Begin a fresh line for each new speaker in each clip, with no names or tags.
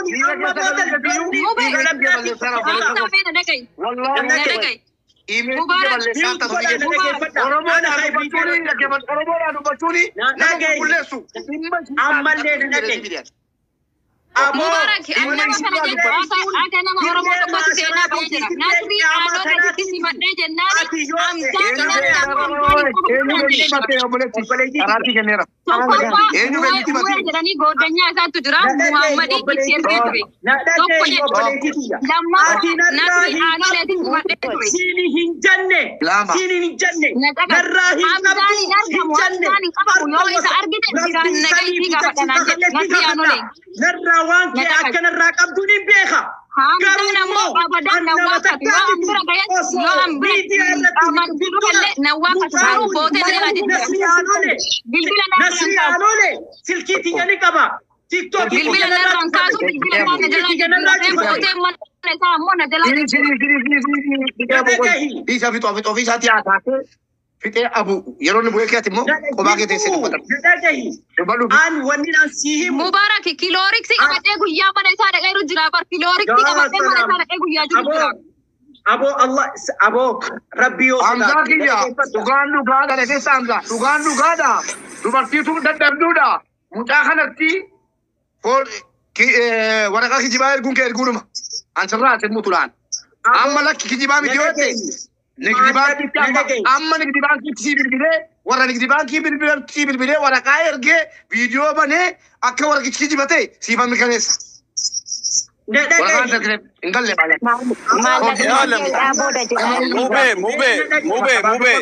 Ani amma booda lolli
Hamzaa mee na dhaga'i.
Wallahi
Na dhaga'i.
imeetii
Mubarak.
balleessaa
Mute
taatu
godhaa na dhageeffadha.
Oromoodhaan
Ana kai
dubbachuuni dhaggeeffadhu. Oromoodhaan dubbachuuni
Na
nama
dhaga'i.
qulqulleessu.
Ammallee na dhaga'i. Aboo
Mubarak
Dhimma
nama
isii
kana
irraa
jechuun akka nama Oromoo tokkotti seenaa ba'ee jira. Nasrii aanota sitti simadhee jennaani Hamzaan
Eenyu
nama hamzaan hin qabu
eenyu
kanaan
gadi
jedhee jira.
himatte obboleetti?
Obboleettii
Araartii kenneera.
Tokkoffaa
Eenyu gaditti
mu'ee
himate?
jedhanii gooddanyaa isaatu jira.
Na dhaga'i
Muhammadi itti
obboleettii
ergee ture.
Na
Tokko
dhaga'i
jechuudha.
obboleettii tiyya. Ati
Lammaffaa
narraa
Nasrii
hin
aanoleetiin
qabdu.
simadhee ture.
Siini hin jenne.
Lama.
Siini hin jenne.
Na dhaga'i.
Narraa hin
Hamzaan
qabdu
hin
hin
argamu.
jenne.
Hamzaan hin qabamu. Yoo
Harka
isa argite jiraan
rabbii
nagaa
sanii
isii
fi
gaafadha
dachii
naan jedhe.
kafalletti
Nasrii
kafadha.
aanolee.
Narraa waan
Na
kee
dhaga'i.
akka narraa qabdu ni beeka. Garuu
Hamzaan ammoo
immoo
abadan
an
na
nama
waaqatu. Yoo
takkaa
an
miti
bira ga'es yoo
osoo
an bira
miidiyaa irratti
qaamaan
hin dhufin dura
dhufellee na waaqatu.
mucaan
Garuu
kun
bootee na jalaa jijjiira.
Nasrii Aanolee
Bilbila narraan
Nasrii
kaasu.
Aanolee silkii tiyya ni qaba. Tiktookii
Bilbila
tiyya narraa
narraan
cufate.
kaasu. Bilbila isaa na
Silkii
jalaa
tiyya narraa
jijjiiratee
cufate.
bootee mana isaa ammoo na jalaa
Dhiisi
jijjiira.
dhiisi dhiisi dhiisi
Na dhagahi.
dhiisa fixoo fixoo fi isaatii haa taatee fixee abu yeroo inni bu'ee keetti immoo
Na
kophaa kee teessee
dhagahi.
dubbata.
Na dhagahi.
Dubbadhu.
An wanni an sii himu.
Mubarak kilooriksii qabadhee guyyaa mana isaa dhaqeeru jira bar kilooriksii
Yaa
qabadhee mana
salaam.
isaa dhaqee guyyaa jiru
Aboo
jira.
aboo Allah aboo rabbi yoo
Hamzaa
sodaate na
kiyya
dhageeffadha.
dhugaan dhugaadha dhageessa Hamzaa dhugaan dhugaadha dubartiitu dadhabduudha mucaa kanatti waraqaa kijibaa erguun kee erguudhuma ansirraa asin mutulaan
Aboo
amma lakki kijibaa
na
miti yoo ta'e
dhagahi.
nigdi
Maallaqa
baankiitti
na
amma
dhagahi.
amma nigdi baankiitti sii bilbilee warra nigdi baankii bilbilan sii bilbilee waraqaa ergee viidiyoo banee akka waraqichi kijibate siifan mirkaneessa.
Na
Waraqaan
dhagahi.
ergee hin galle malee.
Aboo
Maallaqni
Yaa
hidhaa booda jedhanii
Mubee, mubee, mubee, mubee.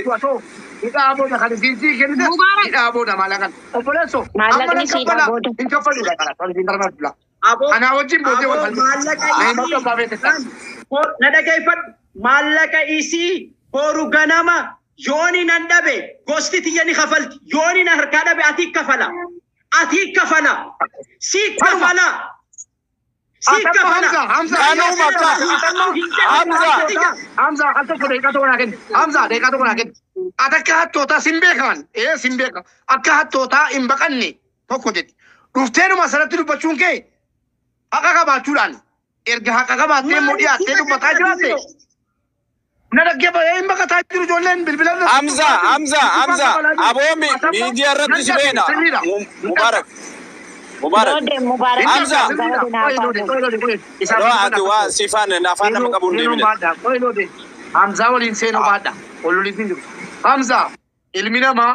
Hidhaa booda kan isiin sii kennite
Mubarak
hidhaa booda maallaqan. Obboleessoo amma
maallaqni
nan
siidhaa
kaffala
booda.
hin kaffaludha kana kan isiin barbaadudha.
Aboo
Anaa wajjin booddee wal
aboo
falmite.
maallaqa
Na himatu
isii
abbaa beekte.
na dhageeffadhu maallaqa isii boru ganama yooni nan dhabe gosti tiyya ni kafalti yooni na harkaa dhabe ati kafala ati kafala si
Kanuma.
kafala si
Atamma
kafala
Hamza Hamza
Kanuma ka. Hamza.
Hamza al tokko daqiiqaa tokko naa kenni. Hamza daqiiqaa tokko naa kenni. Ati akka hattootaa sin beekan ee sin beeka akka hattootaa hin baqanne tokko jedhi. Dhufteenuma asirratti dubbachuun kee haqa qabaachuudhaan erga haqa qabaattee immoo
maaliif
dhiyaattee
si
dubbataa
baqataa
jiraatte
jiru
na dhaggeeffatee hin baqataa jiru ijoolleen bilbila irratti
Hamza,
dubbataa jiru.
Hamza,
Kijibaan
Hamza.
dabalaa jiru.
Aboo
Atamma
miidiyaa irratti
nan
si
darbe
beena.
sirriidha. Hin darbe.
Mubarak, Mubarak.
Loodee Mubarak
Hin darbe
Hamza.
sirriidha.
gabaabinaa
Qoyi loode
afaan
qoyi loode qoyi. Isaa
Loo
fi
ati waa sifaan afaan nama
Seenuu
qabuun
seenuu
deemine.
baadha. Qoyi loode. Hamzaa waliin seenuu baadha. Ol hin jiru. Hamzaa ilmi namaa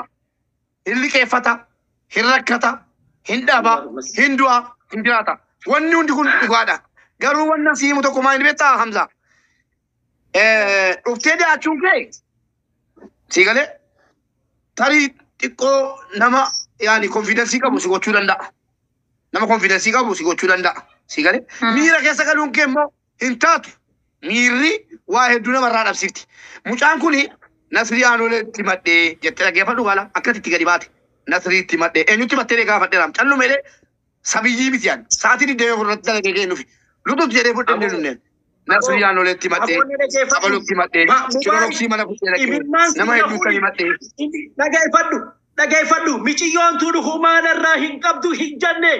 hin liqeeffata, hin rakkata, hin dhaba, hin du'a, hin jiraata. Wanni hundi kun dhugaadha. Garuu wanna si himu tokko maal hin beektaa Hamzaa? Dhuftee dhiyaachuun kee si galee tarii xiqqoo nama yaani konfiidensii qabu si gochuu danda'a. Nama konfiidensii qabu si gochuu danda'a. Si galee miira keessa galuun kee immoo hin taatu. Miirri waa hedduu namarraa dhabsiifti. Mucaan kuni Nasrii Aanoleetti madhee jettee dhaggeeffadhu gaala akkasitti gadi baate. Nasriitti madhee eenyutti mattee gaafadheeraam callu meedhee sabiyyii miti yaani sa'aatii 24 irratti dalagee kennuufi lututti jedhee fudhannee
aboo
dhunneen. Nasrii
aboo
Aanoleetti madhee
aboo na dhageeffadhu
abalutti madhee
Mubarak
kiloroksii mana fuudhee dhaqee
imimmaan
nama
kiyya
hedduutti
kuni
madhee.
dhageeffadhu dhageeffadhu miciyyoon tun humaanarraa hin qabdu hin jenne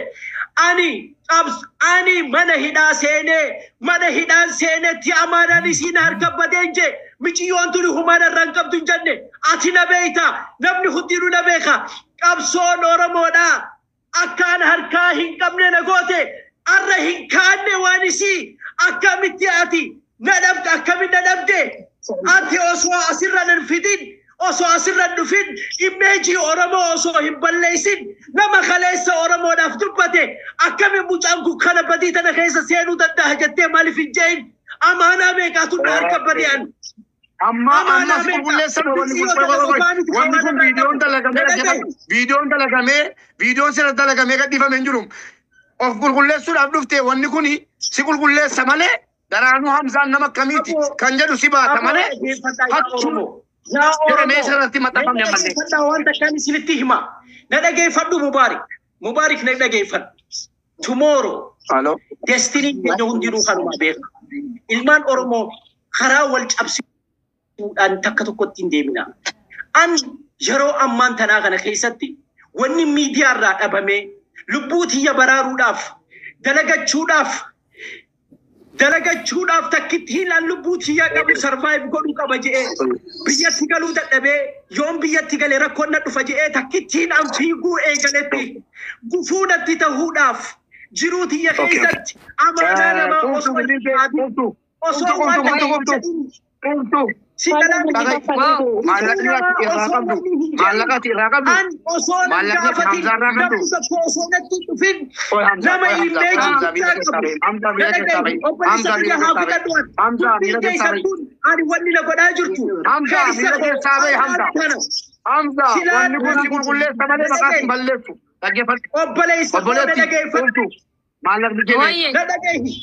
ani qabs ani mana hidhaa seenee mana hidhaan seenetti amaanaan isiin harka badeen jee miciyyoon tun humaanarraa hin qabdu hin jenne ati na beeyta namni hundinuu na beeka qabsoon oromoodhaa akkaan harkaa hin qabne na goote arra hin kaanne waan isii akkamitti ati na dhabde akkamitti na dhabde ati osoo asirra hin fidin osoo asirra hin dhufin imeejii oromoo osoo hin balleessin nama kaleessa oromoodhaaf dubbate akkami mucaan kun kana badii tana keessa seenuu danda'a jettee maaliif hin jehin amaanaa meeqaatu na harka badee ani
Amma amma
amaanaa
si
meeqa
qulqulleessan wanni kun
miciyoo tana qofaa miti
wanni kun
kan waan irraa
viidiyoon
qabu na
dalagamee
dhagahi
dhaggeeffadhu viidiyoon dalagamee viidiyoon sirra dalagamee gadhiifame hin jiru. Of qulqulleessuudhaaf dhufte wanni kun si qulqulleessa malee daraanuu Hamzaan nama akkamiiti
aboo
kan jedhu si baata
aboo
malee
dhaggeeffadhaa yaa
hachuu
Oromoo yaa
jedhamee
Oromoo
sirratti
na
maxxanfamne ammallee.
dhaggeeffadhaa waan takkaan isinitti hima na dhaggeeffadhu Mubaarik Mubaarik na dhaggeeffadhu tomorrow
Halo.
destiny keenya hundinuu kanuma beeka ilmaan Oromoo karaa wal cabsuudhaan takka tokkotti hin deemina. An yeroo ammaan tanaa kana keessatti wanni miidiyaa irraa dhabamee lubbuu tiyya baraaruudhaaf Dalagachuudhaaf dalagachuudhaaf takkitti hiilaan lubbuu tiyyaa qabu survive godhuu qaba je'ee biyyatti galuu dadhabee, yoon biyyatti galee rakkoon na dhufa je'ee takkittiin an fiiguu eegaletti gufuu natti tahuudhaaf jiruu tiyya keessatti amaanaa namaa osoo hin qabatin, osoo waan
Qultu, qultu.
Si galaa miti.
Maallaqni ati irraa qabdu. Maallaqa ati irraa qabdu.
An osoo nan
Maallaqni ati
gaafatin,
Hamzaa irraa qabdu.
namni tokko osoo natti hin dhufin,
Oi, Hamza,
nama
oi, Hamza,
image
Hamza, miira
guddaa
keessaa
qabu.
bahi. Hamza, miira keessaa bahi.
Obboleessa
Hamza,
kiyya
miira
haa
keessaa bahi.
fudhadhu an.
Hamza,
Dubbiin
miira keessaa
keessan
bahi.
kun ani wanni na godhaa jirtu.
Hamza,
Keessa
miira
koo
keessaa bahi, Hamza.
kana.
Hamza,
Silaa
wanni kun si qulqulleessa malee maqaa si balleessu. Dhaggeeffadhu.
Obboleessa koo na
Obboleetti,
dhageeffadhu.
qultu. Maallaqni kee meeqa?
Wayye.
Na dhageessi.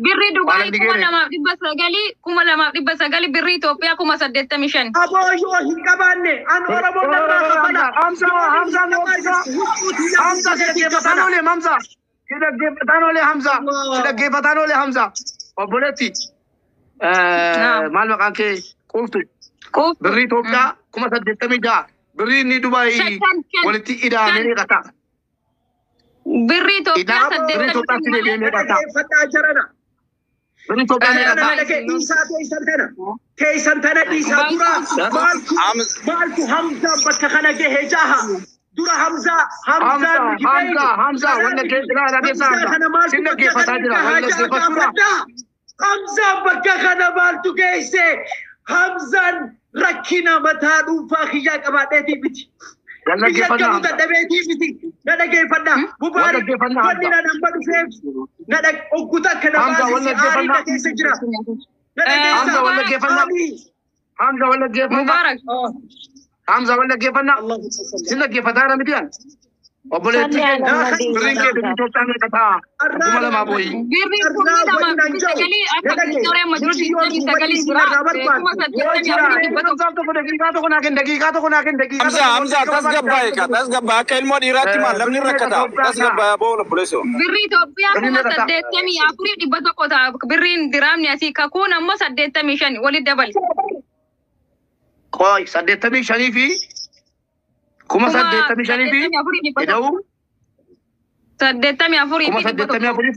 Birrii Dubaay
Maallaqni
kuma
kee meeqa?
2,900, 2,900, birrii Itoophiyaa 85,000.
Aboo, yoo hin qabaanne an Oromoon narraa kafala.
Hamza, Hamza, Hamza, Hamza, si dhaggeeffataan oolee, Hamza. Si dhaggeeffataan oolee, Hamza. Si dhaggeeffataan oolee, Hamza. Obboleetti, maal maqaan kee? Qultu.
Quuf.
Birrii Itoophiyaa 86,000. Birrii inni Dubaay
Shan, shan, shan.
walitti ida'amee meeqa ta'a?
Birrii Itoophiyaa
Ida'ama birrii
85
Itoophiyaatti deebi'ee
malee.
meeqa ta'a?
Dhaggeeffadhaa jarana.
Birrii Itoophiyaa meeqa
Jarana
ta'a?
dhagee dhiisaa, teessan tana. Teessan tana dhiisaa, dura maaltu maaltu Hamzaan bakka kana gahe jaha. Dura Hamzaa Hamzaan
Hamza,
nuti
Hamza,
beeynu.
Hamza, wanna keessa dhageessa
Hamzaa
Hamza.
kana maaltu
Sin
bakka
dhaggeeffataa
kana
jira,
gahaa
wanna
jaha
dhaggeeffachuudha.
gaafadhaa. Hamzaan bakka kana maaltu geesse? Hamzaan rakkina mataa dhuunfaa kiyyaa qabaadheetii miti.
Wanna
Biyya
dhaggeeffannaa
galuu
Hamza.
dadhabeetii miti. Na dhageeffadhaa. Mubaarik,
dhaggeeffannaa
wanni
Hamza.
na nama dhufeef na dhag ogguta akka na
Hamza, wanna
baasisi aarii na
dhaggeeffannaa.
keessa jira. Na
Hamza,
dhageessaa.
wanna dhaggeeffannaa.
Ani.
Hamza, wanna dhaggeeffannaa.
Mubaarak.
Hamza, wanna dhaggeeffannaa.
Allahumma salli.
Sin dhaggeeffataa jira miti an. Obboleetti, birriin kee birrii Itoophiyaa meeqa ta'a? 2,000 booyi.
Birrii 2,900 akka Victoria amma jiru 29 jira. 84,100.
Hamza, tokko daqiiqaa tokko naa kenni, daqiiqaa tokko naa kenni, daqiiqaa
Hamza, Hamza, tasgabbaa'e ka, tasgabbaa'e. Akka ilmoo dhiiraatti maal namni rakkata. Tasgabbaa'e boo obboleessoo.
Birrii Itoophiyaa
Birrii
kuma
meeqa ta'a?
84,100 ta'a. Birriin diraamni asii kakuun ammoo 85 walitti dabali.
Qoy, 85 fi 85,000 fi
84,100.
ida'uu
84
kuma
fi dhibba
saddeettamii
tokko.
afurii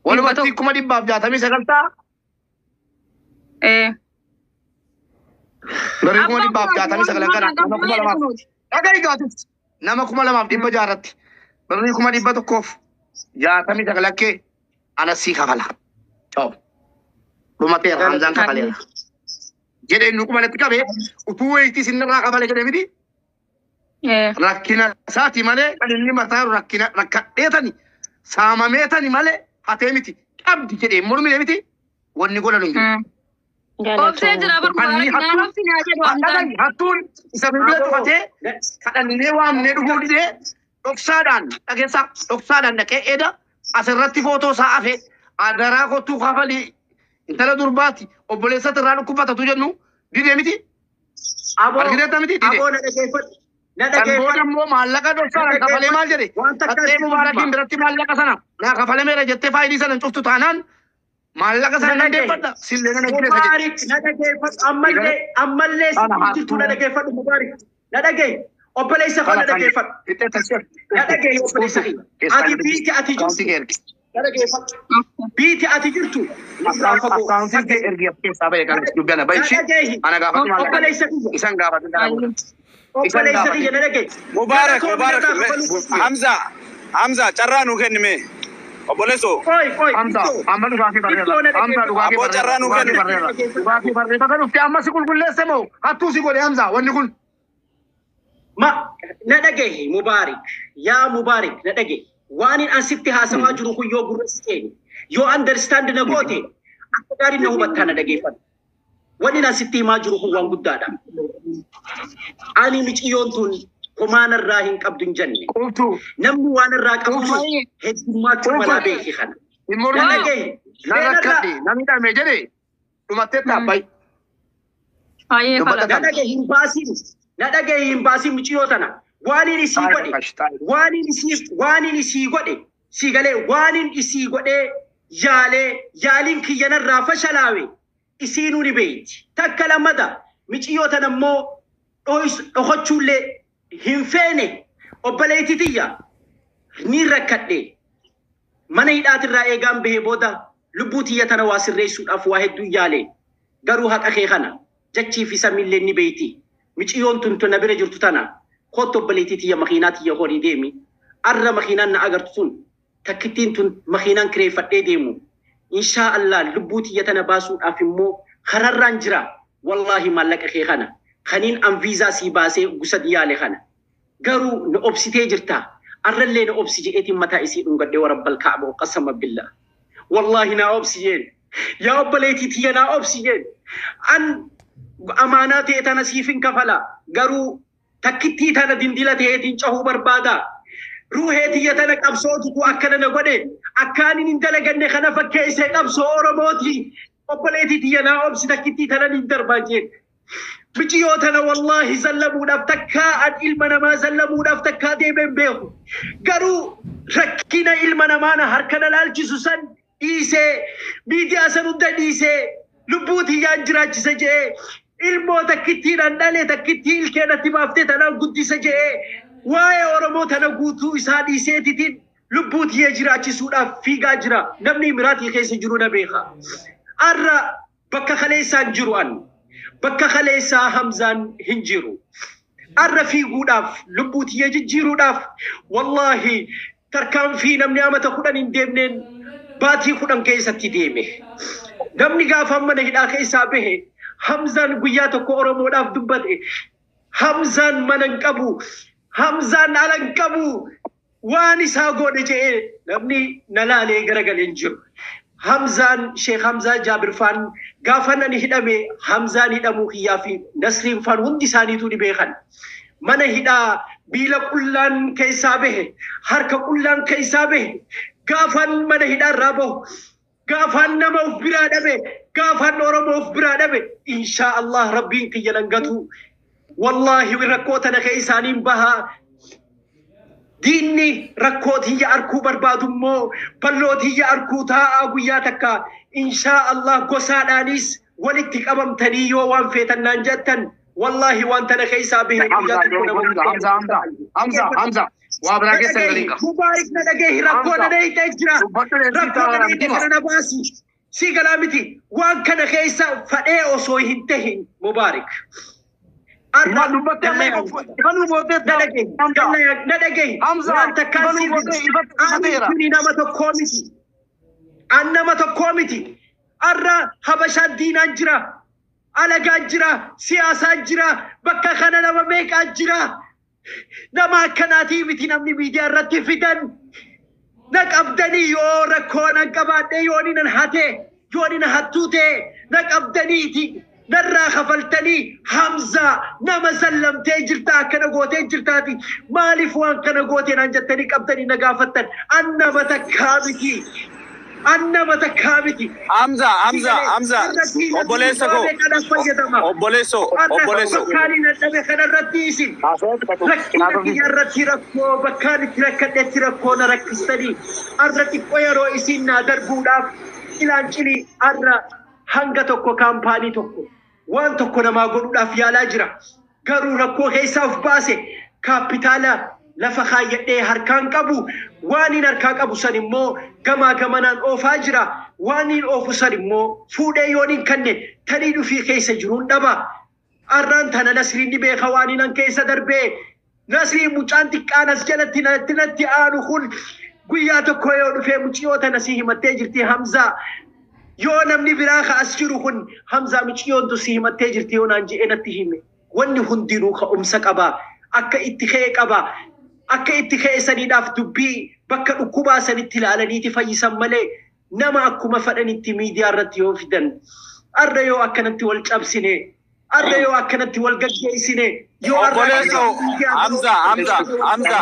walumatti 169,000 ta'a. Birrii 169,000 kana nama 2,000 dhagahi gaatis nama 2,600tti birrii 169,000 akkee ana sii kafala. Ciao. Dhumateera, Hamzaan kafaleera. Jedhee inni qubalatti qabee utuu wayitii sinirraa kafale jedhee miti. Rakkina isaati malee kan inni mataa jiru rakkina rakkadheetani saamameetani malee hatee miti qabdi jedhee mormine miti, wanni godhanu hin jiru.
Obsee jira bar
Anni
Mubaarak naan obsi naa jedhu Hamzaan.
Dhagahi, hattuun isa bilbila cufatee kadhannee waamnee dhufuu didee dhoksaadhaan dhageessaa, dhoksaadhaan dhaqee eda asirratti footoo isaa hafe adaraa kottuu kafalii, intala durbaati, obboleessatti irraa dhukkubfatatu jennu didee miti.
Aboo,
Argiteetta miti didee.
aboo, na dhageeffadhu. Na
Kan booda
dhageeffadhu.
immoo maallaqa dhoksaadhaan kafalee maal jedhe?
Waan takka
Dhattee
sitti
Mubaarakiin
hima.
biratti maallaqa sana naa kafalameera jettee faayilii sana hin cuftu taanaan maallaqa sana nan deeffadha. Sillee nan ajjeesa jedhe.
Mubaarik, na dhageeffadhu. Ammallee ammallee
Ana
si jirtu na dhageeffadhu Mubaarik. Na dhageey. Obboleessa koo, na dhageeffadhu. Na dhageey obboleessa kiyya. Ati biiti ati jirtu. Na dhageeffadhu. Biiti ati jirtu. Nurraa fagoo.
Akkaawuntiin kee ergi as keessaa ba'e kan dubbana ba'i
Na
ishii
dhageehi.
ana gaafatu maallaqa.
Obboleessa kiyya.
Isan gaafatu kana booda.
Obboleessa kiyya, na dhageey.
Mubaarak, Mubaarak, Hamza, Hamza, carraa nuu kenni mee. Obboleessoo.
Qoy qoy.
Hamza, amma dhugaatii barreera. Hamza, dhugaatii
Abboo, carraa nuu
barreera.
kenni.
Dhugaatii barreera. Dhugaatii barreera. Kan dhufte amma si qulqulleesse moo hattuu si godhe Hamza wanni kun.
Ma na dhagahi Mubaarik, yaa Mubaarik, na dhagahi. Waan hin asitti haasawaa jiru kun yoo gurra si seene, yoo understand na goote, akka gaarii na hubattaa, na dhageeffadhu. Wanni hin asitti himaa jiru kun waan guddaadha. Ani miciyyoon tun homaan irraa hin qabdu hin jenne.
Qultu.
Namni waan irraa qabu heddummaachuu malaa beeki kana.
Hin
Na
mormine.
dhagahi.
Na rakkadhe. Na miidhame jedhe. Dhumattee taabbayi.
Hayyee
Dubbata.
fala.
Na dhagahi, hin baasin. Na dhagahi, hin baasin miciyyoo tana. Waan inni isii godhe, waan inni isii godhe si galee, waan inni isii godhee yaalee yaaliin kiyyanarraa fashalaawe isiinuu ni beeyti. Takka lammata miciyyoo tana immoo dhokachuullee hin feene. Obboleettii tiyya, ni rakkadhe. Mana hidhaatirraa eegaan bahee booda lubbuu tiyya tana waa sirreessuudhaaf waa hedduu yaale. Garuu haqa kee kana jachii fi samiillee ni beeyti. Miciyyoon tun tun na bira jirtu tana kottu obboleettii tiyya makiinaa tiyya horii deemi. Arra makiinaan na agartu tun takkittiin tun makiinaan kireeffadhee deemu. Inshaa Allah lubbuu tiyya tana baasuudhaaf immoo kararraan jira. Wallaahi maallaqa kee kana kaniin an viizaa sii baasee gusad yaale kana. Garuu na obsitee jirta. Arrallee na obsi je'eetiin mataa isii dhungadhee warabbal kaaba qasama billah. Wallaahi naa obsi jeen. Yaa obboleettii tiyya naa obsi jeen. An amaanaa ta'e tana siif hin kafala. Garuu takkittii tana dindila ta'eetiin cahuu barbaada. Ruuhee tiyya tana qabsootu akkana na godhe. Akkaanin hin dalaganne kana fakkeessee qabsoo Oromooti. Obboleettii tiyya naa obsi takkittii tana hin darbaa jeen. Miciyyoo tana wallaahi zallamuudhaaf takkaa an ilma namaa zallamuudhaaf takkaa deemeen beeku. Garuu rakkina ilma namaa na harka na laalchisu san dhiisee miidiyaa san hunda dhiisee lubbuu tiyyaan jiraachisa je'ee ilmoo takkittiidhaan dhale takkittii ilkee natti baaftee tanaan guddisa je'ee waa'ee Oromoo tana guutuu isaa dhiiseetitiin lubbuu tiyya jiraachisuudhaaf fiigaa jira. Namni miraatii keessa jiru na beeka. Arra bakka kaleessaan jiru an. Bakka kaleessaa Hamzaan hin jiru. Arra fiiguudhaaf lubbuu tiyya jijjiiruudhaaf wallaahi tarkaanfii namni amata 10 hin deemneen baatii 10 keessatti deeme. Namni gaafa mana hidhaa keessaa bahe Hamzaan guyyaa tokko Oromoodhaaf dubbate. Hamzaan mana hin qabu. Hamzaan ala hin qabu. Waan isaa godhe je'ee namni na laalee garagalee hin jiru. Hamzaan Sheekh Hamzaa Jaabir faan gaafa nani hidhame Hamzaan hidhamuu kiyyaa fi Nasriin faan hundi isaaniitu ni beekan. Mana hidhaa miila qullaan keessaa bahe harka qullaan keessaa bahe gaafan mana hidhaa irraa bahu gaafan nama of biraa dhabe gaafan Oromoo of biraa dhabe inshaa Allah Rabbiin kiyya nan gatu. Wallaahi rakkoo tana keessaaniin bahaa. Diinni rakkoo tiyya arkuu barbaadu immoo balloo tiyya arkuu taa'aa guyyaa takka inshaa Allah gosaadhaanis walitti qabamtanii yoo waan feetan naan jettan wallaahi waan tana keessaa bahe guyyaa
Hamza,
tokko nama
Hamza, Hamza, Hamza, Hamza. Waa biraa keessa hin galin qaba.
Mubaarik na dhagahi rakkoo na dhahitee jira.
Dubbadhu leenjii
Rakkoo na
taa'aa
dhahite kana na baasi. Si galaa miti waan kana keessa fadhee osoo hin tahin Mubaarik.
Ima dubbattee amma ifa nu gootee
Na dhagahi, na dhagahi.
Hamza,
Waan takkaan
ifa nu
siif
gootee ifateera.
Ani kuni nama tokkoo miti. An nama tokkoo miti. Arra Habashaan diinaan jira. Alagaan jira. Siyaasaan jira. Bakka kana nama meeqaan jira. Nama akkanaatii miti namni miidiyaa irratti fidan. Na qabdanii yoo rakkoo nan qabaadhe yoo ni nan hate yoo ni na hattuu ta'e na qabdaniiti. Narraa kafaltanii Hamza nama sallamtee jirta akkana gootee jirtaati. Maaliif waan kana gootee naan jettanii qabdanii na gaafattan? An nama takkaa miti. An nama takkaa miti.
Hamza, Hamza, Hamza, obboleessa koo, obboleessoo, obboleessoo.
Bakkaan hin dadhabe kanarratti isin. Rakkina kiyya irratti rakkoo bakkaan itti rakkadhetti rakkoo na rakkistanii arra xiqqoo yeroo isin naa darbuudhaaf cilaancilii arra hanga tokko kaampaanii tokko waan tokko namaa godhuudhaaf yaalaa jira. Garuu rakkoo keessaa of baase kaapitaala lafa kaayyadhee harkaan qabu waan hin harkaa qabu san immoo gamaa gamanaan oofaa jira. Waan hin oofu san immoo fuudhee yoon hin kanne tarii dhufii keessa jiruun dhaba. Arraan tana Nasriin ni beeka waan hin keessa darbee. Nasriin mucaan xiqqaan as jalatti natti natti aanu kun guyyaa tokko yoo dhufee muciyyoo tana si himattee jirti Hamzaa. Yoo namni biraa ka as jiru kun Hamzaa muciyyoon tu si himattee jirti yoo naan je'ee natti hime. Wanni hundinuu ka'umsa qaba. Akka itti ka'e qaba. Akka itti ka'e saniidhaaf dubbii bakka dhukkubaa sanitti ilaalaniiti fayyisan malee nama akkuma fedhanitti miidiyaa irratti yoo fidan. Arra yoo akkanatti wal cabsine, arra yoo akkanatti wal gaggeessine, yoo arra
Obboleessoo, Hamza, Hamza, Hamza.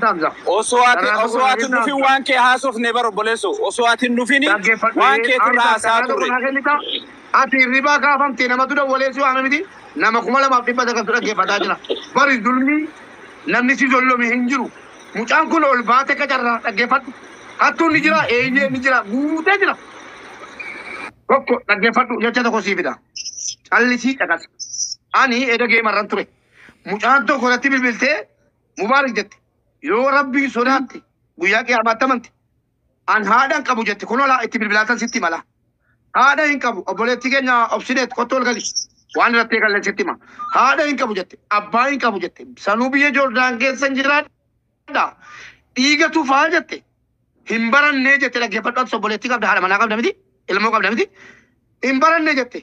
Hamza.
Osoo ati osoo ati hin dhufin waan kee haasofne bara obboleessoo. Osoo ati hin dhufin waan keetirraa haasaa turre.
Ati hirribaa kaafamte namatu dawwalee si waame miti nama 2900 dhaggeeffataa jira. Bari zulmii namni si zollome hin jiru. Mucaan kun ol baate qacarraa dhaggeeffadhu. Hattuun ni jira, eeyyee ni jira, guutee jira. Tokko dhaggeeffadhu jecha tokko sii fida. Callisii caqasi. Ani eda geemarran ture. Mucaan tokko natti bilbiltee Mubaarik jette. Yoo Rabbii sodaatte Guyyaa qiyaamaatti amanti. An haadha hin qabu jette kunoo laa itti bilbilaatan sitti mala. Haadha hin qabu obboleettii keenya obsineet kottu ol gali. Waan irratti eegalleen sitti hima. Haadha hin qabu jette abbaa hin qabu jette sanuu biyya Joordaan keessa hin jiraadha. Dhiiga tufaa jette hin barannee jette dhaggeeffadhu ati obboleettii qabda haadha manaa qabda miti ilmoo qabda miti hin barannee jette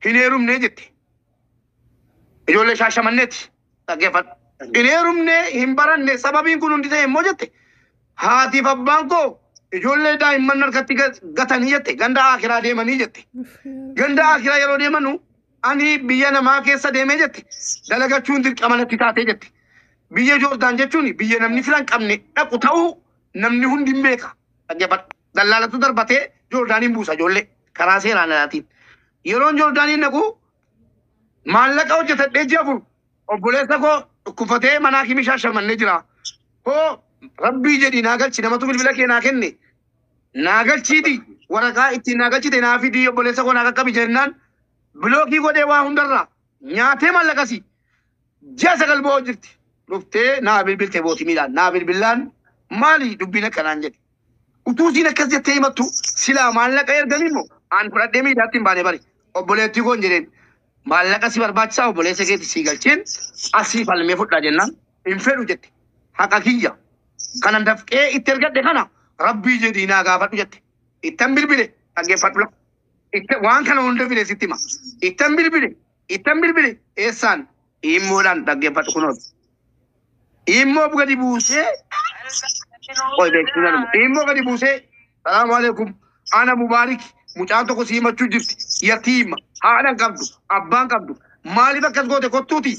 hin heerumnee jette. Ijoollee shaashamanneeti dhaggeeffadhu. Hin heerumnee hin baranne sababiin kun hundi ta'e immoo jette haatiif abbaan koo ijoollee daa'imman harkatti gatanii jette ganda akiraa deemanii jette. Ganda akiraa yeroo deemanu ani biyya namaa keessa deemee jette dalagachuun dirqama natti taatee jette. Biyya Joordaan jechuun biyya namni fira hin qabne dhaqu ta'uu namni hundi hin beeka. Dhaggeeffadhu. Dallaalatu darbatee Joordaaniin buusa ijoollee karaa seeraan alaatiin. Yeroon Joordaaniin dhaqu maallaqa hojjetadhee ji'a 4 obboleessa koo dhukkufatee mana hakimii shaashamannee jira. Hoo rabbii jedhii naa galchi namatu bilbila kee naa kenne. Naa galchiiti waraqaa ittiin naa galchite naa fidii obboleessa koo naa qaqqabi jennaan bilookii godhee waa hundarraa nyaatee maallaqasi ji'a 9 bo'oo jirti. Dhuftee naa bilbilte bootimiidhaan naa bilbilaan maali dubbiin akkanaan jedhe. Utuu isiin akkas jettee himattu silaa maallaqa ergan immoo an fudhadhee miidiyaatti hin baane bari obboleettii koon jedheen maallaqa si barbaachisaa obboleessa keetti sii galcheen asii falmee fudhaa jennaan hin fedhu jette. Haqa kiyya kanan dafqee itti ergadhe kana rabbii jedhii naa gaafadhu jette. Ittan bilbile dhaggeeffadhu la. Itti waan kana hunda fide sitti hima. Ittan bilbile ittan bilbile eessaan immoodhaan dhaggeeffadhu kunooti. Immoo gadi buusee qoy beeksisuu danda'u. Immoo gadi buusee salaamu alaikum ana mubaarik mucaan tokko si himachuu jirti yatiima haadha hin qabdu abbaan qabdu maaliif akkas goote kottuuti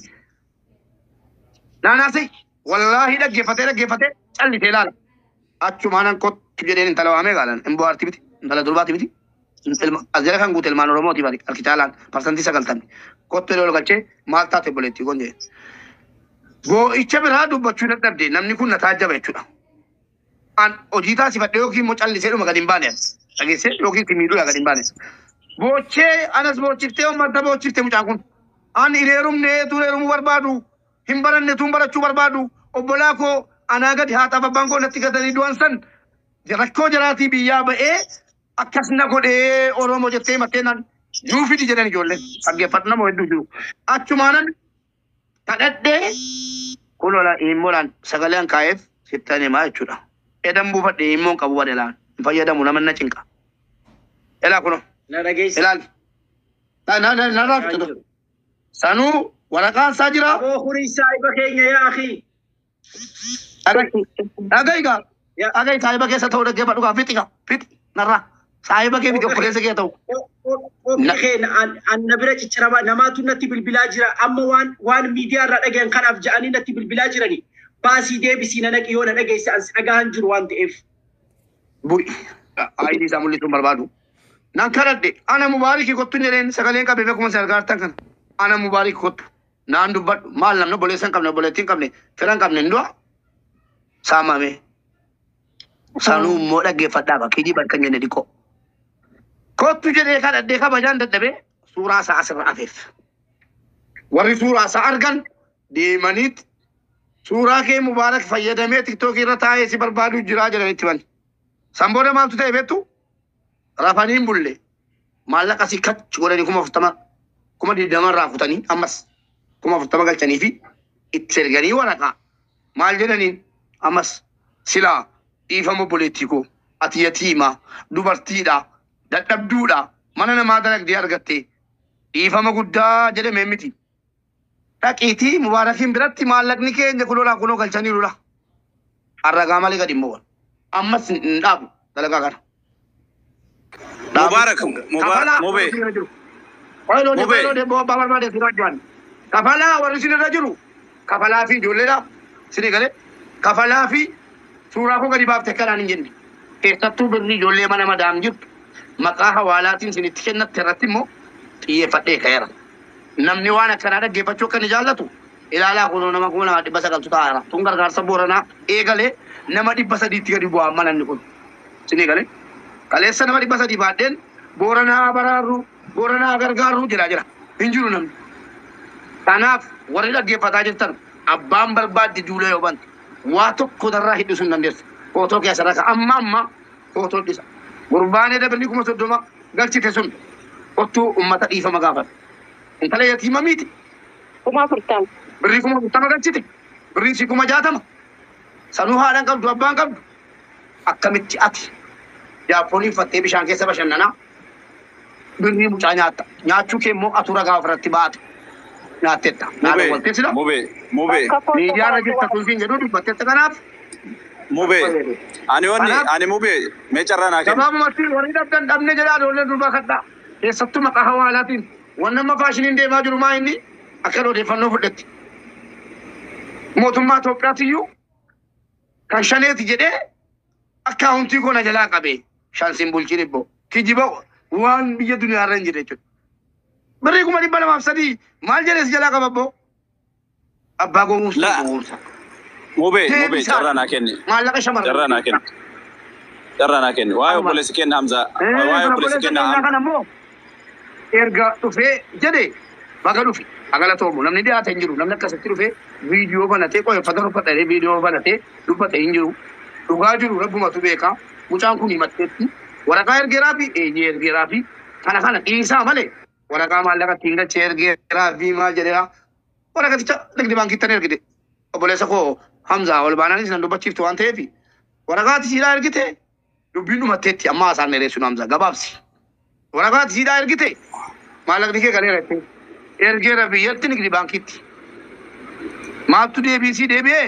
naanaasi wallaahi dhaggeeffatee dhaggeeffatee callisee ilaala. Achumaanan kottu jedheen intala waamee gaalan hin bohaarti miti intala durbaati miti. As jala kan guute ilmaan Oromooti bari harki caalaan 90% kottu jedhee ol galchee maal taate obboleettii koon jedhee. Boo'icha biraa dubbachuu dadhabde namni kun na taajjaba jechuudha. An hojii taasifadhe yookiin immoo callisee dhuma gadi hin baane. Dhageessee yookiin si miidhuudha gadi hin baane. Boochee anas boochiftee uummata boochifte mucaan kun. An hin heerumne tuun heerumuu barbaadu. Hin baranne tuun barachuu barbaadu. Obbolaa koo anaa gadi haadhaaf abbaan koo natti gatanii du'an san rakkoo jaraatii biyyaa ba'ee akkas na godhee Oromoo jettee himattee naan nuu fidi jedhan ijoolleen. Dhaggeeffadhu nama hedduu jiru. Achumaanan kadhadhee kunola immoodhaan sagalee an kaa'eef sittan himaa jechuudha. Edan buufadhe immoon qabu badelaan hin fayyadamu nama na cinqa. Elaa kuno
Na dhageessa.
ilaali. Na na na narraa fixatu. Sanuu waraqaan isaa jira.
Aboo hurii saahiba keenya yaa akhi.
Dhaga'i gaa. Dhaga'i saahiba keessa ta'uu dhaggeeffadhu gaa fixi gaa fixi narraa. Saahiba kee miti obboleessa kee ta'u.
Ofii kee an na bira ciccirama namaatu natti bilbilaa jira amma waan waan miidiyaa irraa dhagayan kanaaf ja'anii natti bilbilaa jirani. Baasii deebisii na naqi yoo na dhageesse an si dhagahan jiru waan ta'eef.
Bu'i. Ayidii isaa mul'isuun barbaadu. Nan kadhadhe ana mubaariki kottu hin jedheen sagaleen qabee akkuma isin argaa jirtan kana. Ana mubaariki kottu. Naan dubbadhu maal namni obboleessa hin qabne obboleettii hin qabne fira hin qabne hin du'a. Saamame. Sanuu immoo dhaggeeffadhaa bakki kijiban kan jenne dhiqoo. Kottu jedhee kadhadhee kabajaan dadhabee suuraa isaa asirra afeef. Warri suuraa isaa argan deemaniit suuraa kee mubaarak fayyadamee tiktookii irra taa'ee si barbaaduu jiraa jedhanitti himan. San booda maaltu ta'e beektu? Rafanii hin bulle. Maallaqa asii kachi godhanii 40,000 20,000 irraa kutanii ammas 40,000 galchanii fi itti erganii waraqaa. Maal jedhaniin ammas silaa dhiifama obboleettii koo ati yatiima dubartiidha dadhabduudha mana namaa dalagdee argatte dhiifama guddaa jedhame miti. Dhaqiitii mubaarakiin biratti maallaqni keenya kunoo kunoo galchaniirudha. Arragaa malee gadi hin bo'an. Ammas hin dhaabu dalagaa kana.
Mubarak, Mubarak, Mube. Mube.
Kafalaa warri isin irra jiru kafalaa fi ijoolleedha isin galee kafalaa fi suuraa koo gadi baafte akkanaan hin jenne. Keessattuu birri ijoollee mana madaam jirtu maqaa hawaalaatiin isinitti kennatte irratti immoo xiyyeeffadhee ka'eera. Namni waan akkanaa dhaggeeffachuu akka inni jaallatu ilaalaa kunoo nama 2,900 taa'eera. Tun gargaarsa Booranaa eegalee nama 300tti gadi bu'aa amma namni kun. Isin galee kaleessa nama 300 baadheen Booranaa baraarru Booranaa gargaarru jedhaa jira. Hin jiru namni. Kanaaf warri dhaggeeffataa jirtan abbaan barbaadde duula yoo bante waa tokko darraa hidhisuu hin dandeessu. Footoo keessa raka amma amma footoo dhisa. Gurbaan edda birrii 30,000 galchite sun ottuu uummata dhiifama gaafata. Intala yatiima miti.
40,000.
Birrii 40,000 galchite. Birriin si 60,000. Sanuu haadhaan qabdu abbaan qabdu. Akkamitti ati jaappoonii uffattee bishaan keessa bashannanaa birrii mucaa nyaatta. Nyaachuu kee immoo atu ragaa ofirratti baate. Nyaattetta. Nyaata waltee sila.
Mubee, mubee,
Miidiyaa irra jirta kun siin jedhu dubbattetta kanaaf.
Mubee. Ani wanni ani mubee mee carraa naa kenni.
Gabaabumatti warri dhabdan dhabne jedhaa ijoolleen durbaa kadhaa. Keessattuu maqaa hawaalaatiin wanni amma faashiniin deemaa jiru maa inni akka odeeffannoo fudhatti. Mootummaa Itoophiyaatiyyuu kan shaneeti jedhee akkaawuntii koo na jalaa qabee shansiin bulchiin ibboo kijiba waan biyya duniyaa irra hin jirre jechuudha. Birrii 203,000 maal jedhee si jalaa qaba abboo? Abbaa gowwoomsa
La.
Gowwoomsa.
Mubee, mubee
Deebisaa.
Carraa naa kenni.
Maallaqa shamarran.
Carraa naa kenni. Carraa naa kenni. Waa'ee obboleessi kenna Hamzaa. Waa'ee obboleessi kenna Hamzaa.
Kana immoo erga dhufee jedhe baga dhufe agalatoomu namni dhiyaate hin jiru namni akkasitti dhufee viidiyoo banatee qoyeffata uffata viidiyoo banatee dubbate hin jiru dhugaa jiru rabbumatu beeka mucaan kun himatteetti waraqaa ergeeraa fi eeyyee ergeeraa fi kana kana dhiisaa malee waraqaa maallaqa ittiin galchee ergeeraa fi maal jedheera waraqaticha nigdi baankitti tan ergite obboleessa koo Hamzaa ol baanaanis nan dubbachiiftu waan ta'eef waraqaati siidhaa ergite dubbiin dhumatteetti amma haasaan dheeressuun Hamzaa gabaabsi. Waraqaati siidhaa ergite maallaqni kee galeera jettee ergeera biyyatti nigdi baankitti. Maaltu deebiisii deebi'ee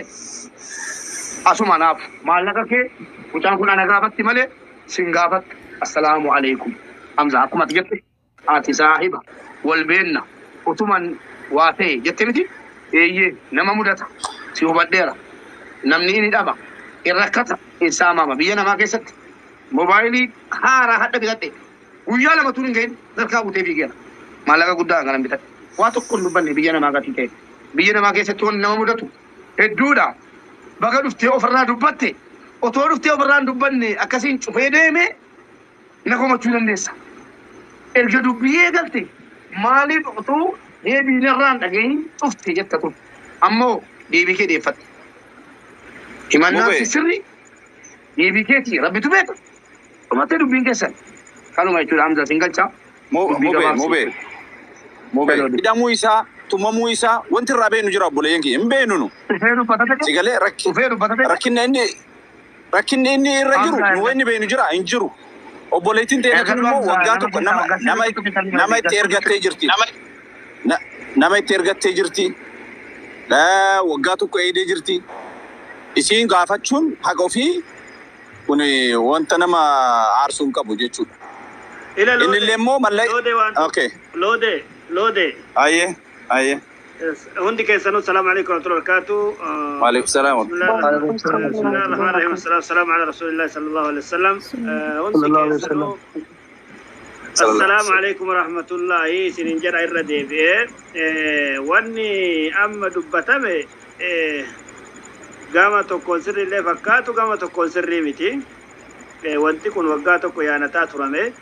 asuma naaf maallaqa kee mucaan kun ana gaafatti malee sin gaafatti. Assalaamu alaikum. Hamza akkuma ati jette ati saahiba wal beenna utuman waa ta'e jette miti eeyyee nama mudata si hubadheera namni inni dhaba hin rakkata hin saamama biyya namaa keessatti moobaayilii haaraa hadha bitadhe guyyaa lama tun hin gahin harkaa butee fiigeera maallaqa guddaa kanan bitadhe waa tokko hin dubbanne biyya namaa gatii ta'e biyya namaa keessatti wanni nama mudatu hedduudha baga dhuftee ofirraa dubbatte otoo dhuftee ofirraa hin dubbanne akkasiin cufee deeme na komachuu dandeessa. Erga dubbii eegalte maaliif otoo deebii narraa hin dhagahin cufte jetta kun ammoo deebii kee deeffatte. Himannaan
Mubee.
si sirri deebii keeti rabbitu beeka. Dhumattee dubbiin keessan. Kanuma jechuudha Hamza siin galchaa. Dubbii
Mubee,
gabaabsi.
mubee. Mubee.
Hello.
Hidhamuu isaa, tumamuu isaa wanti irraa beenu jira obboleeyyan kiyya. Hin beenu nu.
Dhufee dubbata ta'e.
Si galee rakki
Dhufee dubbata ta'e.
Rakkinni inni irra jiru
Hamzaa
nu wanni beenu jira hin jiru. Obboleettiin teenya tun
Ergadhu
immoo
Hamzaa
waggaa
nama
tokko
keessaa
nama
waggaa
nama
sirriitti bitanii
nama itti ergattee jirti. Nama itti ergattee jirti. Waggaa tokko eedee jirti. Isiin gaafachuun haqa ofii kun wanta nama aarsuu hin qabu jechuudha.
Ila
Inni illee immoo mallaqa.
Loode waan
Okay.
loode loode
Ayyee ayyee.
Hundi keessanuu salaamu alaikum warahmatullahi wabarakatuh.
Waalaikum salaam.
بسم الله الرحمن الرحيم والصلاة والسلام على رسول الله صلى الله عليه وسلم.
صلى الله عليه وسلم.
السلام عليكم ورحمة الله سنين جرى الردي واني أما دبتame gama tokkoon sirriillee fakkaatu gama tokkoon sirrii miti. Wanti kun waggaa tokko yaanataa turame.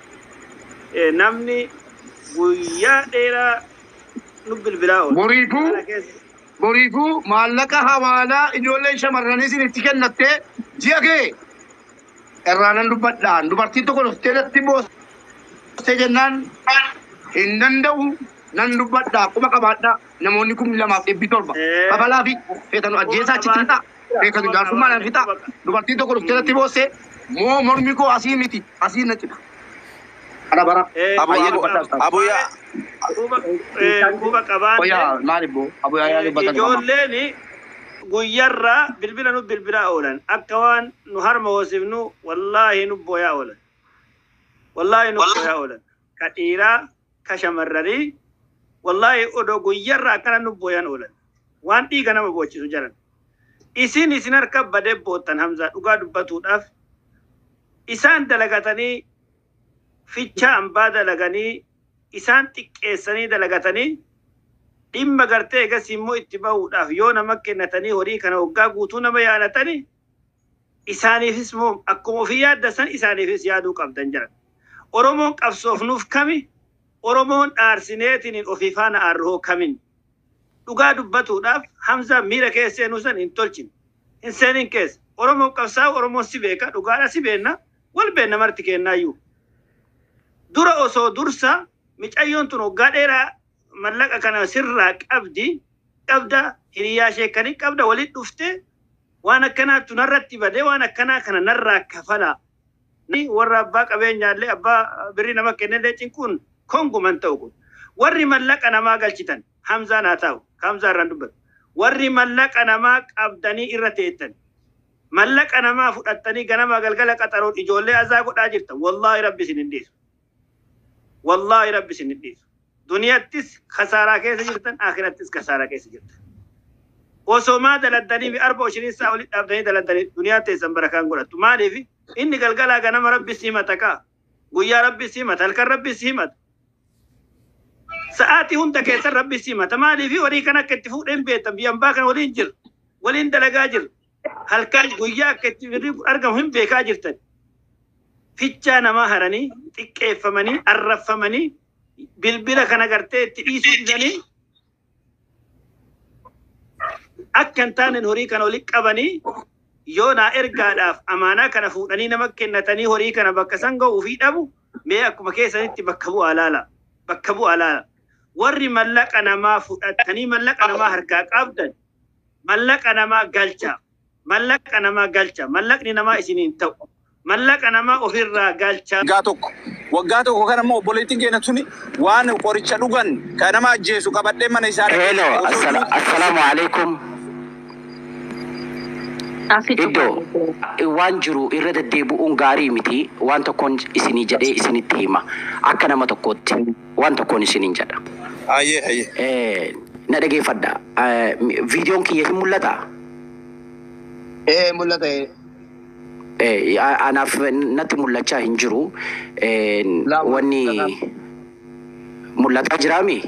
Namni guyyaa dheeraa nu bilbilaa oolu.
Boriifuu
Kana keessa
boriifuu maallaqa hawaalaa ijoolleen shamarranii isin itti kennattee ji'a kee irraa nan dubbadhaan dubartiin tokko dhuftee natti boostee jennaan hin danda'u nan dubbadhaa quba qabaadhaa namoonni 2,700 kabalaa fi feetanu ajjeesaa achitti fixaa feetanu jaarsummaa fixaa dubartiin tokko dhuftee natti boossee moo mormi koo asii miti asii na cita. Kana bara
Abu
baay'ee
abu
dubbadhaa.
abu yaa
Quba qabaanne
Wayyaa maal ibboo abu yaa dubbatan qaba.
Ijoolleen guyyarraa bilbila nu bilbilaa oolan akka waan nu harma hoosifnu wallaahi nu booyaa oolan wallaahi nu booyaa oolan ka dhiiraa ka shamarranii wallaahi odoo guyyarraa akkana nu booyan oolan waan dhiiga nama boochisu jaran isin harka badee boottan Hamzaa dhugaa dubbatuudhaaf isaan dalagatanii fichaa ambaa dalaganii isaan xiqqeessanii dalagatanii dhimma gartee egas immoo itti bahuudhaaf yoo nama kennatanii horii kana waggaa guutuu nama yaadatanii isaaniifis moo akkuma ofii yaaddasan isaaniifis yaaduu qabdan jiran. Oromoon qabsoofnuuf kami Oromoon dhaarsineetiin ofii faana aarroo kamin dhugaa dubbatuudhaaf Hamzaa miira keessa seenuu san hin tolchine hin seenin keessa.
Oromoo qabsaa'u Oromoon si beeka dhugaadha si beenna wal beenna marti kennaayyuu. Dura osoo dursa micayyoon tun waggaa dheeraa mallaqa kana sirraa qabdi qabda hiriyaa sheekanii qabda walitti dhufte waan akkanaatu narratti badee waan akkanaa kana narraa kafala. Warra abbaa qabeenyaallee abbaa birrii nama kennellee cinquun konguman ta'u kun. Warri mallaqa namaa galchitan Hamzaan haa ta'u Hamzaa irraan dubbatu. Warri mallaqa namaa qabdanii irra teettan mallaqa namaa fudhattanii ganama galgala qaxaroon ijoollee azaa godhaa jirtan wallaahi rabbi isin hin dhiisu. Wallaahi rabbi isin hin dhiisu. Duniyattis kasaaraa keessa jirtan akhirattis kasaaraa keessa jirtan. Osoo maa daladdanii fi arba ishirin saa olitti dhaabdanii daladdanii duniyaa teessan barakaan godhattu. Maaliif inni galgalaa ganama rabbi si himata kaa guyyaa rabbi si himata halkan rabbi si himata. Sa'aatii hunda keessan rabbi si himata. Maaliif horii kan akka itti fuudheen beektan biyyan baa kan waliin jiru waliin dalagaa jiru halkan guyyaa akka itti argamu hin beekaa jirtan. Fichaa namaa haranii xiqqeeffamanii arraffamanii bilbila kana gartee itti dhiisuu didanii akka hin taaneen horii kana walitti qabanii yoo naa ergaadhaaf amaanaa kana fuudhanii nama kennatanii horii kana bakka san ga'uu fi dhabu mee akkuma keessanitti bakka bu'aa laala. Bakka bu'aa laala. Warri mallaqa namaa fudhatanii mallaqa namaa harkaa qabdan mallaqa namaa galcha. Mallaqa namaa galcha. Mallaqni namaa isiniin ta'u. Mallaqa namaa ofirraa galcha.
Waggaa tokko kana immoo obboleettiin keenya tuni waan qoricha dhugan kan nama ajjeesu qabadhee mana isaa
Hello, assalaamu alaikum. Iddoo waan jiru irra deddeebi'uun gaarii miti waan tokkoon isinii jedhee isinitti hima akka nama tokkootti waan tokkoon isiniin jedha.
Hayyee hayyee.
Na dhageeffadha. Viidiyoon kiyya hin mul'ataa?
Mul'ata.
Anaaf natti mul'achaa hin jiru. Wanni mul'ataa jiraami?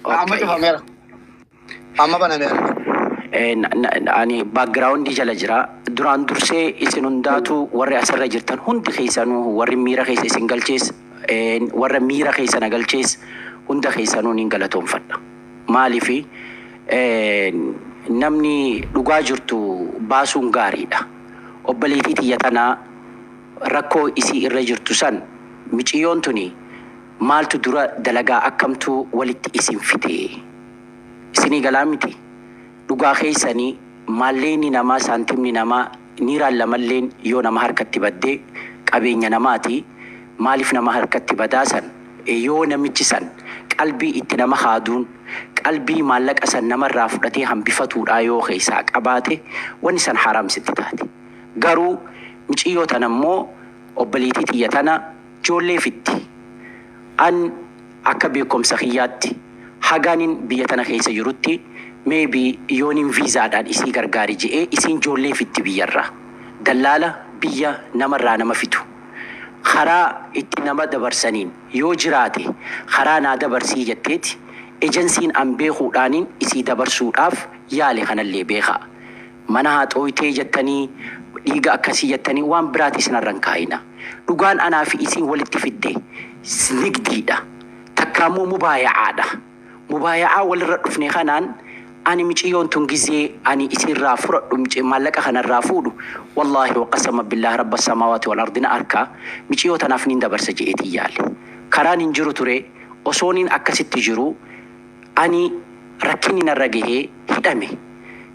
Amma cufameera. Amma banameera.
Ani background jala jira. Duraan dursee isin hundaatu warri asirra jirtan hundi keessanuu warri miira keessa isin galchees warra miira keessa na galchees hunda keessanuu niin galatoonfadha. Maaliifi namni dhugaa jirtu baasuun gaariidha. Obboleettii tiyya tanaa rakkoo isii irra jirtu san miciyyoon tuni maaltu dura dalagaa akkamtu walitti isin fite? Isinii galaa miti? Dhugaa keessanii maalleenni namaa saantimni namaa niiraan lamalleen yoo nama harkatti baddee qabeenya namaati maaliif nama harkatti badaasan yoo namichi san qalbii itti nama haaduun qalbii maallaqa san namarraa fudhatee hambifatuudhaa yoo keessaa qabaate wanni san haramsitti taate. Garuu miciyyoo tana immoo obboleettii tiyya tana ijoollee fitti. An akka beekumsa kiyyaatti hagaanin biyya tana keessa jirutti maybe yoonin viizaadhaan isii gargaari je'ee isiin ijoollee fitti biyyarraa. Dallaala biyya namarraa nama fitu. Karaa itti nama dabarsaniin yoo jiraate karaa naa dabarsii jetteeti ejensiin an beekuudhaaniin isii dabarsuudhaaf yaale kanallee beekaa. Mana haa xooyitee jettanii dhiiga akkasii jettanii waan biraati isinarra hin kaa'ina. Dhugaan anaa fi isiin walitti fidde nigdiidha. Takkaammoo mubaayacaadha. Mubaayacaa walirra dhufne kanaan ani miciyyoon tun gizee ani isinirraa fudhadhu maallaqa kanarraa fuudhu wallaahi waqasama billahi rabba samaawaati wal ardi na arkaa miciyyoo tanaaf niin dabarsa je'eetiin yaale. Karaan hin jiru ture osooniin akkasitti jiru ani rakkinni narra gahee hidhame.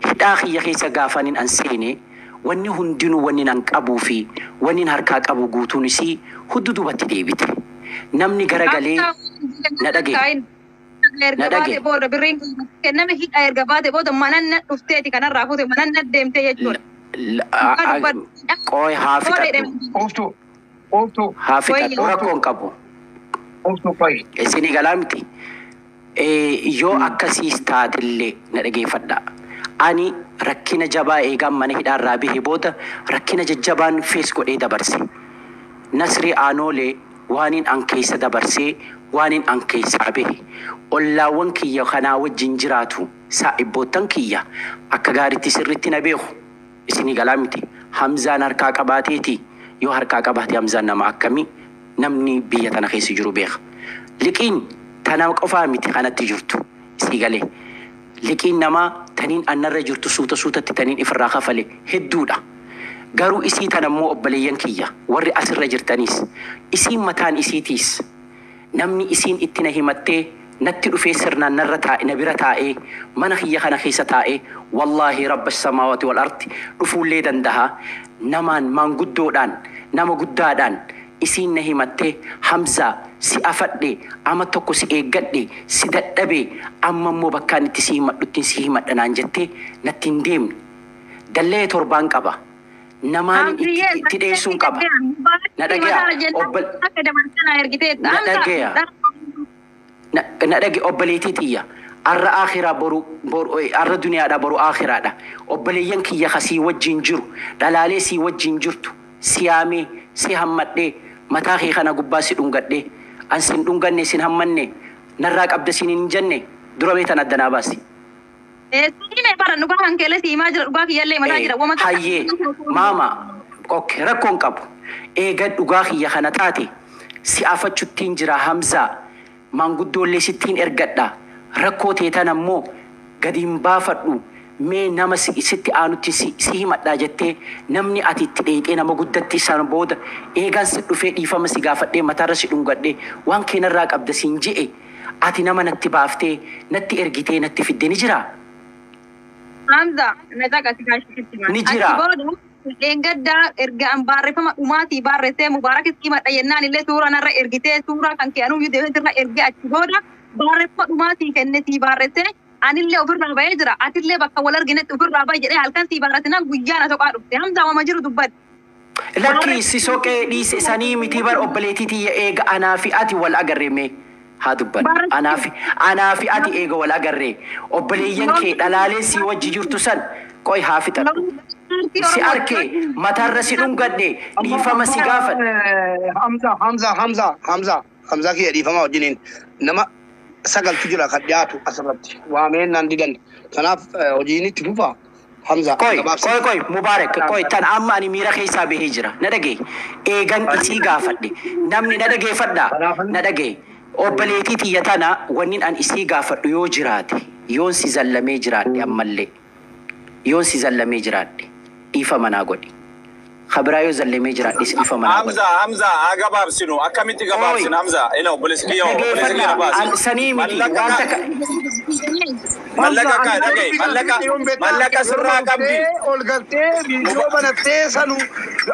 Hidhaa kiyya keessa gaafaniin an seene wanni hundinuu wanni an qabuu fi wanni harkaa qabu guutuun isii huddu duubatti deebite. Namni garagalee na dhage.
Erga baate booda birriin kenname hidha erga baate booda manan dhufteeti kanarraa fuute manan deemtee jechuudha.
Qooy haa fixadhu. Haa fixadhu rakkoo hin qabu. Isinii galaa miti. Yoo akkasiis taatellee na dhageeffadha. Ani rakkina jabaa eegaan mana hidhaarraa bahe booda rakkina jajjabaan fees godhee dabarse. Nasrii Aanoolee waaniin an keessa dabarsee waaniin an keessaa bahe. Ollaawwan kiyya kanaa wajjin jiraatu saa'ibboottan kiyya akka gaariitti sirriitti na beeku. Isinii galaa miti. Hamzaan harkaa qabaateeti. Yoo harkaa qabaate Hamzaan nama akkamii namni biyya tana keessa jiru beeka. Liqiin tana qofaa miti kanatti jirtu. Isii galee. Liqiin namaa Taniin annarra jirtu suuta suutatti taniin ifirraa kafale hedduudha. Garuu isii tan ammoo, obboleeyyan kiyya warri asirra jirtanis, isiin mataan isiitiis namni isiin itti na himattee natti dhufee sirnaan narra taa'e, na bira taa'ee, mana kiyya kana keessa taa'ee, wallaahi rabba samaawaati wal ardi dhufuullee danda'a, namaan maanguddoodhaan, nama guddaadhaan isiin na himattee, "Hamzaa, si afadhe, ama tokko si eeggadhe, si dadhabe, amma immoo bakkaan itti si himadhuttiin si himadha" naan jettee natti hin deemne. Dallee torbaan qaba. Namaan itti dhiyeessuun qaba. Na dhagaya. Na dhagaya. Na dhage, obboleettii tiyya. Arra akhiraa boru boru, arra duniyaadha, boru akhiraadha. Obboleeyyan kiyya kasii wajjin jiru, dhalaalee sii wajjin jirtu, siyaamee si hammadhee, mataa kee kana gubbaa si dhungadhee, an sin dhunganne, sin hammanne, narraa qabda sin hin jenne dura beetan addanaa baasi.
Siime bara dhugaa kan keellee siimaa jira, dhugaa kiyyallee mataa jira. Wama
Hayyee maama, okay, rakkoon qabu. Eega dhugaa kiyya kana taate, si afachuttiin jira, Hamzaa, maanguddoollee sittiin ergadha. Rakkoo teetan ammoo gadi hin baafadhu, mee nama sitti aanutti si himadhaa jettee, namni ati itti dheeyxee nama guddatti isaan booda eegaan si dhufee dhiifama si gaafadhee, mataarra si dhungadhee, waan keenarraa qabda siin je'e, ati nama natti baaftee, natti ergitee, natti fidde ni jiraa?
Hamza, na caqasi kaashitti.
Ni jira.
Achi booda dheengaddaa erga an barreeffama dhumaatii barreessee Mubaarakis himadha jennaan illee suuraa narra ergitee, suuraa kan kee anuyyuu deemee sirra ergee, achi booda barreeffama dhumaatii kenne sii barreessee, anillee ofirraa bahee jira, atillee bakka wal arginetti ofirraa bahe jedhee halkan sii barreessinaan guyyaa na soqaa dhufte. Hamza, wama jiru dubbadhu.
Lakki, si soqee dhiise sanii miti bar, obboleettii tiyya, eega anaa fi ati wal agarre mee haa dubbannu. Anaa fi ati eega wal agarre, obboleeyyan kee dhalaalee si wajji jirtu san qoy haa fixadhu. Si arke, mataarra si dhungadhe, dhiifama si gaafadhe.
Hamza, Hamza, Hamza, Hamza, Hamza kiyya, dhiifama wajjiniin, nama sagaltu jira kan dhiyaatu asirratti waameen naan didan. Kanaaf hojiin itti fufa. Hamza.
Qoy, qoy, qoy, Mubaarak, qoy, tan amma ani miira keessaa bahee jira. Na dhagee. Eegan isii gaafadhe. Namni na dhageeffadha. Na dhagee. Obboleettii tiyya tana wanni an isii gaafadhu yoo jiraate, yoon si zallamee jiraadhe ammallee, yoon si zallamee jiraadhe, dhiifama naa godhi. Kabiraa yoo zallamee jiraadhe dhiifama naa godhi.
Hamza, Hamza, haa gabaabsinu. Akkamitti gabaabsinu, Hamza? Ila obboleessi kiyya, obboleessi kiyya
Dhageeffadha.
baasi.
An sanii miti.
Mallaqa
Waan
ka
takka
mallaqa ka dhagaye, mallaqa mallaqa sirraa qabdi.
Ol galtee viidiyoo banattee, sanu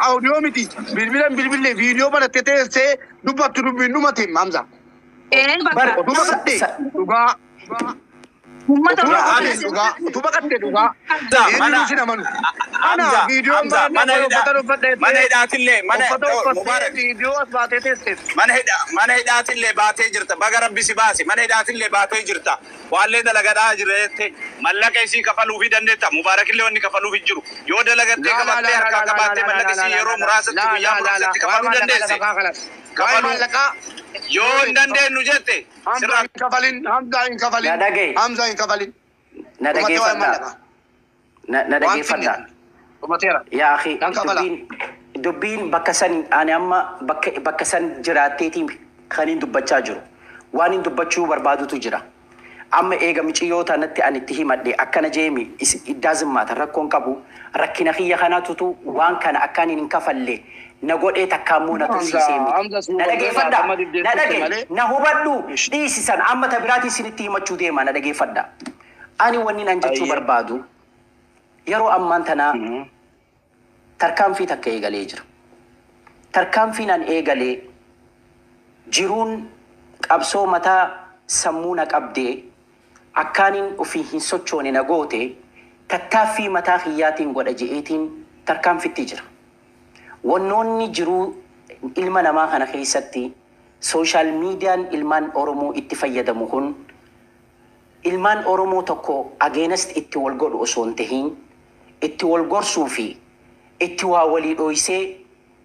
audio miti, bilbilan bilbilee viidiyoo banattee teessee dubbattu, dubbiin dhumate, Hamza.
Ee
Bar
bakka
Utuu baqatte dhugaa.
uummata
Utuu
Oromoo
baqatte dhugaa. Utuu baqatte dhugaa.
Hamza, mana
Eenyutu sin amanu? Ana
Hamza,
viidiyoon
Hamza,
banannee
mana
uffata
hidhaa
uffadhee
mana hidhaatillee mana
uffata uffattee
Mubaarak
viidiyoo as baatee teessee.
Mana hidhaatillee baatee jirta. Baga Rabbi si baase. Mana hidhaatillee baatee jirta. Waallee dalagadhaa jira jette. Mallaqa isii kafaluufii dandeetta. Mubaarakillee wanni kafaluuf hin jiru. Yoo dalagattee qabattee harkaa qabaattee, mallaqa isii yeroo muraasatti, guyyaa muraasatti kafaluu dandeesse.
Kafaluu.
Yoo hin dandeenyu jette
Hamza
sirraa
hin kafalin, Hamza hin kafalin.
Na dhagaye.
Hamza hin kafalin.
Na
Dhumatee waa'ee
dhageeffadha.
mallaqaa.
Na
Waan
dhageeffadha.
finne. Dhumateera.
Yaa akhi,
Nan kafala.
dubbiin bakka san ani amma bakka san jiraatteetiin kan hin dubbachaa jiru. Waan hin dubbachuu barbaadutu jira. Amma eega miciyyoo tanatti ani itti himadhe akkana jeemi, it doesn't matter, rakkoon qabu, rakkina kiyya kanatutu waan kana akkaan hin kafalle na godhee, takka ammoo na tursiisee miti.
Hamza,
Na dhageeffadha.
amma
Na dhage.
malee.
Na hubadhu. Dhiisisan amma ta biraatiin isinitti himachuu deema, na dhageeffadha. Ani wanni an jechuu
Ayyee.
barbaadu, yeroo ammaan tanaa tarkaanfii takka eegalee jira. Tarkaanfiin an eegalee jiruun qabsoo mataa sammuu na qabdee akkaaniin ofii hin sochoone na goote, tattaaffii mataa kiyyaatiin godha je'eetiin tarkaanfitti jira. Wannoonni jiruu ilma namaa kana keessatti social mediaan ilmaan Oromoo itti fayyadamu kun ilmaan Oromoo tokko against itti wal godhu osoo hin tahin, itti wal gorsuu fi itti waa walii dhoysee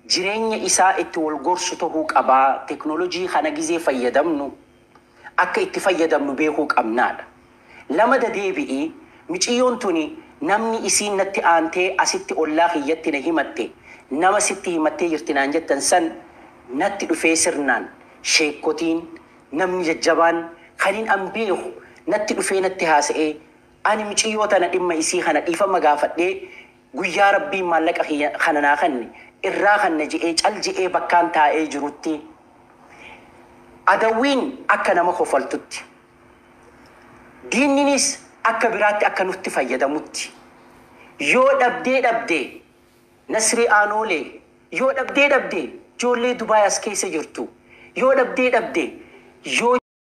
jireenya isaa itti wal gorsu tahuu qabaa. Teknoolojii kana gizee fayyadamnu akka itti fayyadamnu beekuu qabnaadha. Lama dadeebi'ii, miciyyoon tuni namni isiin natti aantee asitti ollaa kiyyatti na himatte, nama sitti himattee jirti naan jettan san, natti dhufee sirnaan sheekkotiin, namni jajjabaan kaniin an beeku natti dhufee natti haasa'ee Ani miciyyoo tana dhimma isii kana dhiifama gaafadhee guyyaa Rabbiin maallaqa kiyya kana naa kanne irraa kanna je'ee cal je'ee bakkaan taa'ee jirutti adawwiin akka nama kofaltutti diinninis akka biraatti akka nutti fayyadamutti yoo dhabdee dhabdee Nasrii Aanoolee yoo dhabdee dhabdee ijoollee Dubaay as keessa jirtu yoo dhabdee dhabdee yoo